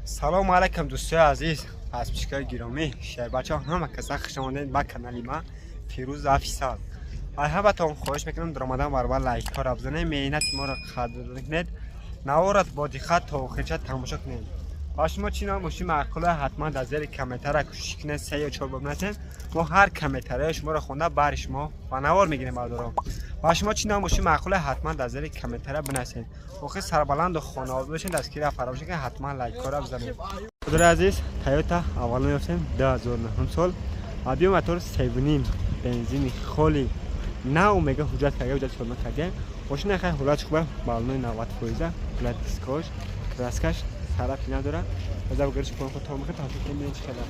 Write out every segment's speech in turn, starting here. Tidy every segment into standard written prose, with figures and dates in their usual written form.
Салому алайкум, дӯстои азиз, подписчикои гиромӣ, шербачаҳо, ҳама каса хуш омадед ба канали ма Фирӯз Офисал. Ҳаматон хоҳиш мекунам, даромадан баробар лайкҳоро бизанед, меҳнати моро қадр кунед, наворат бо диққат то охирча тамошо кунед. Ба шумо чӣ ном мошин маъқула, ҳатман дар зери комментария кӯшиш кунед, се ё чор бор бинависед. Мо ҳар комментарияи шуморо хонда, бари шумо ба навор мегирем. Бардоро, ба шумо чӣ ном мошин маъқула, ҳатман дар зери комментария бинависед. Охир сарбаланду хонаобод бошед, дастгирӣ фаромӯш накунед, ҳатман лайкҳоро бизанед. Бародари азиз, Тойота Авалон ёфтем, 2009 сол, объём мотор 3,5, бензини холи нав, мега ҳуҷҷат карда, ҳуҷҷат хидмат карда. Мошина хай ҳолатш хуба, балони 90 фоиза, ҳолат дискош, краскаш сарафи надора. Аза гириш кон худ то мехад, тамошо кунем, бинем чӣ хела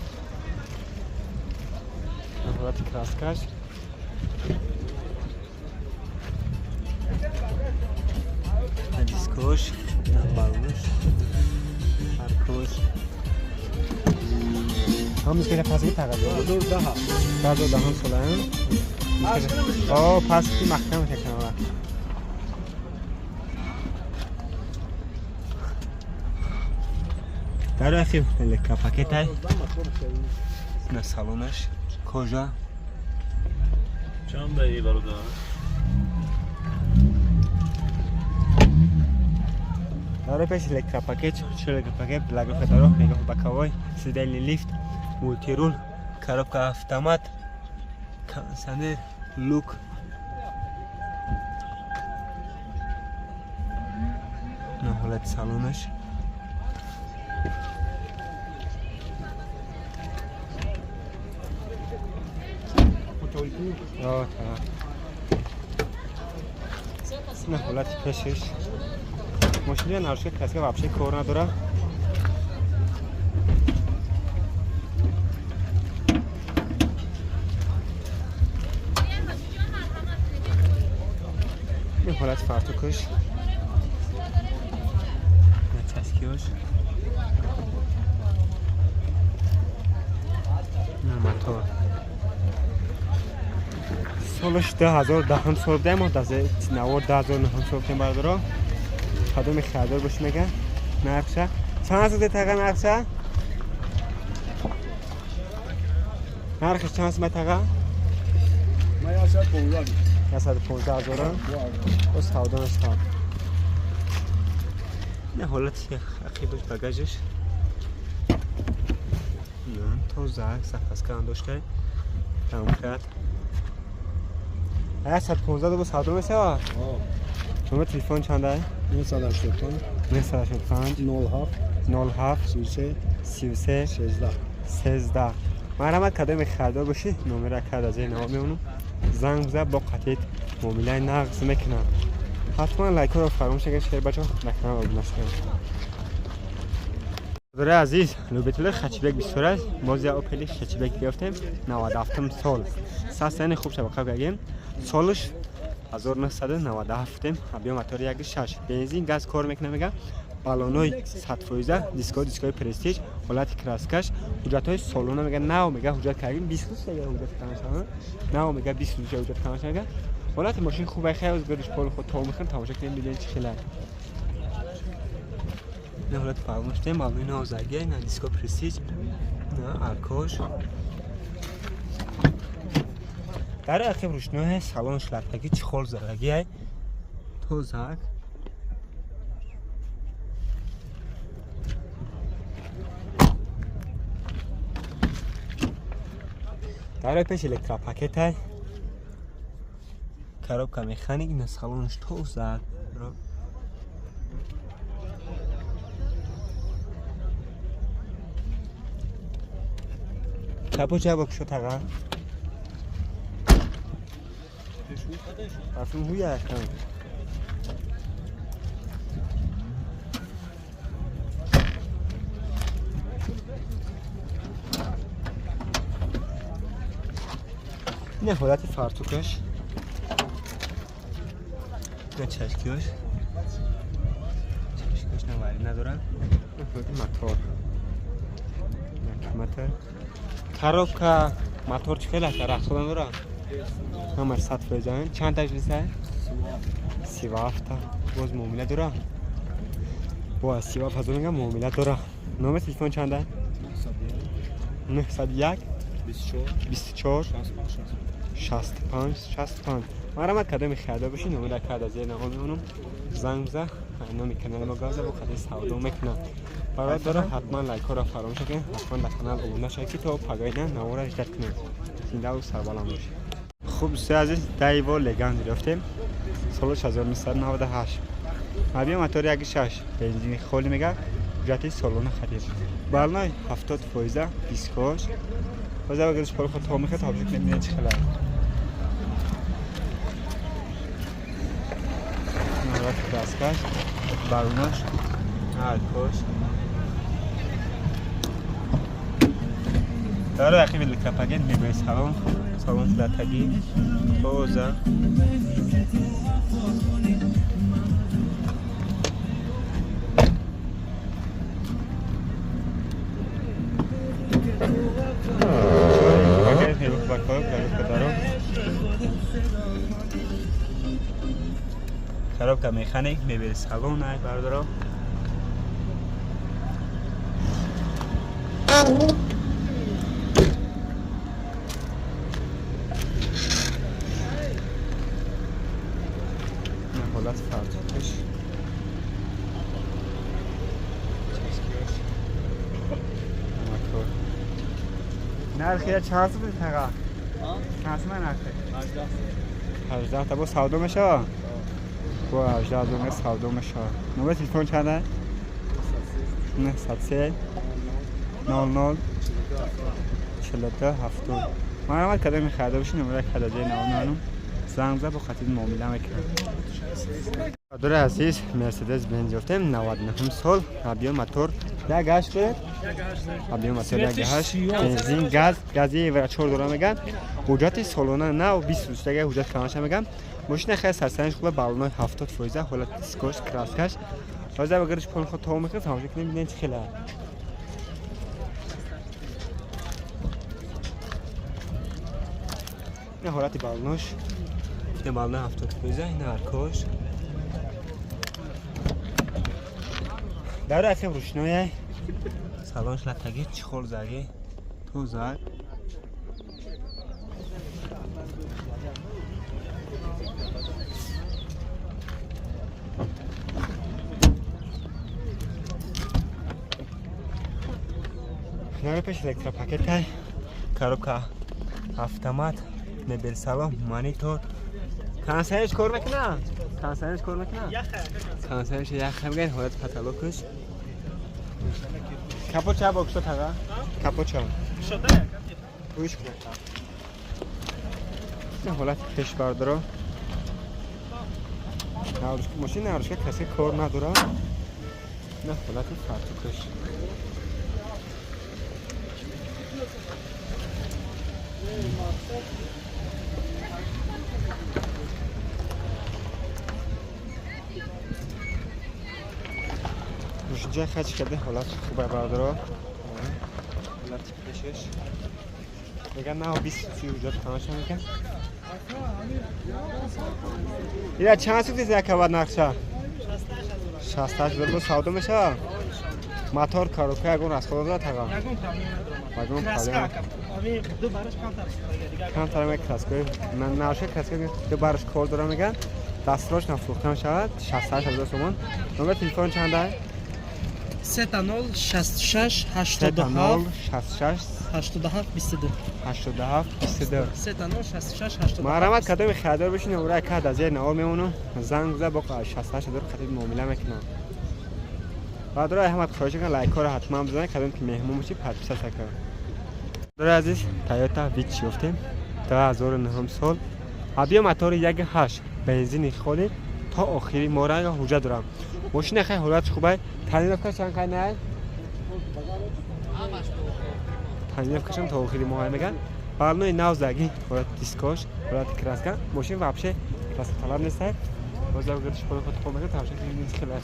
ҳолати краскаш. Дискош, балонаш, аркош. Ҳамз кеша паски тағайё. 2010. 2010 солаам. О, паски маҳкам шакана. Дар ахир электропакетай. На салонаш кожа. Чанд ай, бародар? Дар пеш электропакет, чӣ электропакет, благоф даро, мега боковой, сидельный лифт, мультируль, коробка автомат, кондиционер, люк. На ҳолати салонаш. О, та. На ҳолати пешиш. Мошини нарушка, краска вообще кор надора. Ин ҳолати фартукаш. На часкиёш. На мотор. Солаш 2010 сол будем, мо навор 2009 сол будем, бародаро. Кадоми харидор бошӣ, мега нархша чанд суде, таға? Нархша, нархш чанд сума, таға? Ман 115. 115 ҳазора бо савдо мешавад. Не ҳолати ақибаш, багажаш тоза, запаска андошта, тамом кард. 115 бо савдо мешавад. Номер телефон чанда? 985. 985. 07. 07. 33. 33. 13. 13. Марҳамат, кадоме харидор бошӣ, номера кард аз ин меонум, занг биза, бо қатъият муомилаи нағз мекунам. Ҳатман лайкҳоро фаромӯш накунед, шербачо, ба канал обуна шавед. Бародари азиз, любители хэтчбек бисёр аст. Боз я Опели хэтчбек гирифтем, 97 сол, состояние хуб шабақа гагем, солаш 1997, объём мотори 1,6, бензин, газ кор мекунад, мега балонои 100 фоиза, диско, дискои Престиж, ҳолати краскаш, ҳуҷҷатҳои солона, мега нав, мега ҳуҷҷат кардем, 20 рӯз мега ҳуҷҷат кардан нав, мега 20 рӯз ҳуҷҷат кардан. Мега ҳолати мошин хуб, хеле гириш пол худ то мехӯрем, тамошо кунем, бинем чӣ хела. На ҳолати балон шудем, балони навзагия, на диско Престиж, на аркош. Дар ақиб рӯшнои салон шлаттагӣ, чехол задагиай, тозак. Дар пеш электропакетай, коробка механик, на салонаш тозак. Капот ҷабо кушо, таға. Парфюм ҳуя якам. Ин ҳолати фартукаш. На чашкиёш. Чашкиёш навари надорад. Ин ҳолати мотор. Мотор. Коробка, мотор чӣ хел аст? Расхода надорад? Ҳамаш 100 фоиза. Чанд таҷлиса? 37-та. Боз муомила дора, бо аз 37 ҳазор мега муомила дора. Номер телефон чанда? 901 24 65 65. Марҳамат кадоми харидор бошед, номера карда зер наво мемонам. Занг биза, номи канали мо гап за, бо қадри савдо мекунам. Бародаро ҳатман лайкҳоро фаромӯш накунед, ҳатман дар канал обуна шавед, ки то пагоҳина навора ждат кунед. Зиндаву сарбаланд бошед. Хуб, дӯстои азиз, Дайво Леганд ёфтем. Соли 1998. Мабия мотори 1.6, бензини холи мега, ҳуҷҷати солона харид. Балной 70%, дискош. Боза багардиш пол худ то мехоҳад, ҳобҷик мебинед чӣ хела. Наврат краскаш, балнош, аркош. Дара ақиби электропакет мебои салон, салон латаги, тоза. Коробка механик, мебели салон ай бардоро. ҳолат фартукаш. Чашкиаш. Мотор. Нархи чанд сум таға? Чанд сум нархи? 18 та бо савдо мешава? Бо 18 сум савдо мешава. Номер телефон чанд аст? 903 00 42 70. Марҳамат кадоми харидор бошед, номера карда зери наво мемонам. Занг зад, бо хатид муомила мекунам. Бародари азиз, Мерседес Бенз ёфтем, 99 сол, объем мотор 1.8 дорад. Объем мотор 1.8, бензин, газ, гази Евро 4 дора меган. Ҳуҷҷати солона нав 20 рӯз дага ҳуҷҷат камаша меган. Мошина хеле сарсаниш хуб, балонои 70%, ҳолат дискош, краскаш. Ҳозир багариш пол худ то мехӯрад, тамошо кунем, бинем чӣ хела. Ин ҳолати балонош, ин балонои 70%, ин аркош. Дар ақиб рӯшное, салонш латаги, чехол заги, тоза. Наро пеш электропакетай, коробка автомат, мебел салон, монитор. Консервш кор мекунад? Консервш кор мекунад? Консервш ях мегӯяд, ҳолати потолокаш. Капот ча бо кушод тага? Капот ча? Кушода? Гӯш кунад. Ин ҳолати пеш бардоро. Мошин нарушка касе кор надорад. На ҳолати фартукаш. Мошинҷа хач карда, ҳолат хуб бардоро. Ҳолати пешаш. Меган на 20 ҳуҷҷат тамоша мекан. Ира чанд сум дез якавад нақша? 68 ҳазор бо савдо мешавад? Мотор, коробка ягон расход дорад тага? Ягон проблема надорад. Ягон проблема. Ами ду бараш камтар дигар. Камтар мек краска. Ман наша краска ду бараш кор дорам меган. Дастрош нафрӯхта мешавад 68 ҳазор сомон. Номер телефон чанд аст? 30 66 87 66 87 22 87 22 30 66 87. Марҳамат кадоми харидор бошед, номера карда зери навор мемонам. Занг зад, бо 68 ҳазор хатид муомила мекунам. Бародарои Аҳмад хоҳиш мекунам лайкҳоро ҳатман бизанед, кадом ки меҳмон бошед подписаться кунед. Бародарои азиз, Toyota Vitz ёфтем 2009 сол. Объем мотори 1.8, бензини холи, то охири моҳ ҳуҷҷат дорам. Мошина хеле ҳолатш хуб аст. Тонировкаш чанд қай най? Тонировкашам то охири моҳ меган. Балони нав заги, ҳолати дискош, ҳолати краска. Мошин вообще краска талаб нест. Бозар гирдиш поли худ хоб мекунад, тамошо кунед хеле.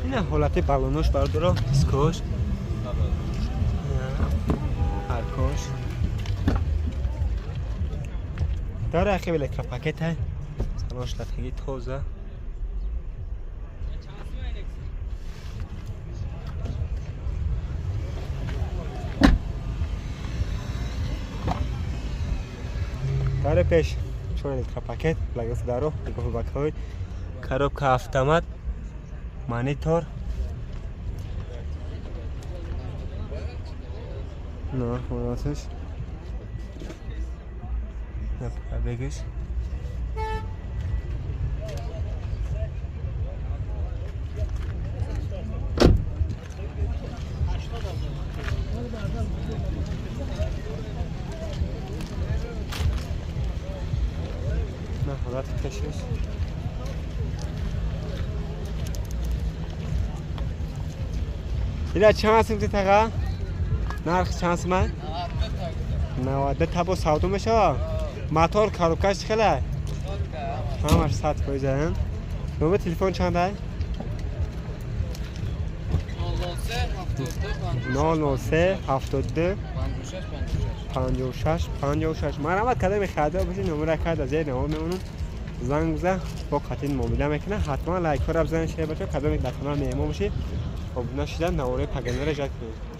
Ина ҳолати балонош бардоро, дискош, аркош. Дар ақиб электропакет ҳай. Салонш латаги тоза. Дар пеш 4 электропакет, лагоси даро, нигоҳи бакҳои, коробка автомат, монитор. На, ҳолаташ. На, пробегаш. На, ҳолати пешаш. Ила чанд сум таға? Нарх чанд сум? 92 та бо савдо мешава? Мотор коробкаш чӣ хеле? Ҳамаш 100%. Номер телефон чанд ай? 003 72 56 56. Марҳамат кадоме харидор бошед, номера карда зери наво мемонам. Занг бизан, бо қатин муомила мекунам. Ҳатман лайкҳоро бизанед, шер бачаҳо, кадоме дар канал меҳмон бошед, обуна шидан, навораи пагандаро ижод кунед.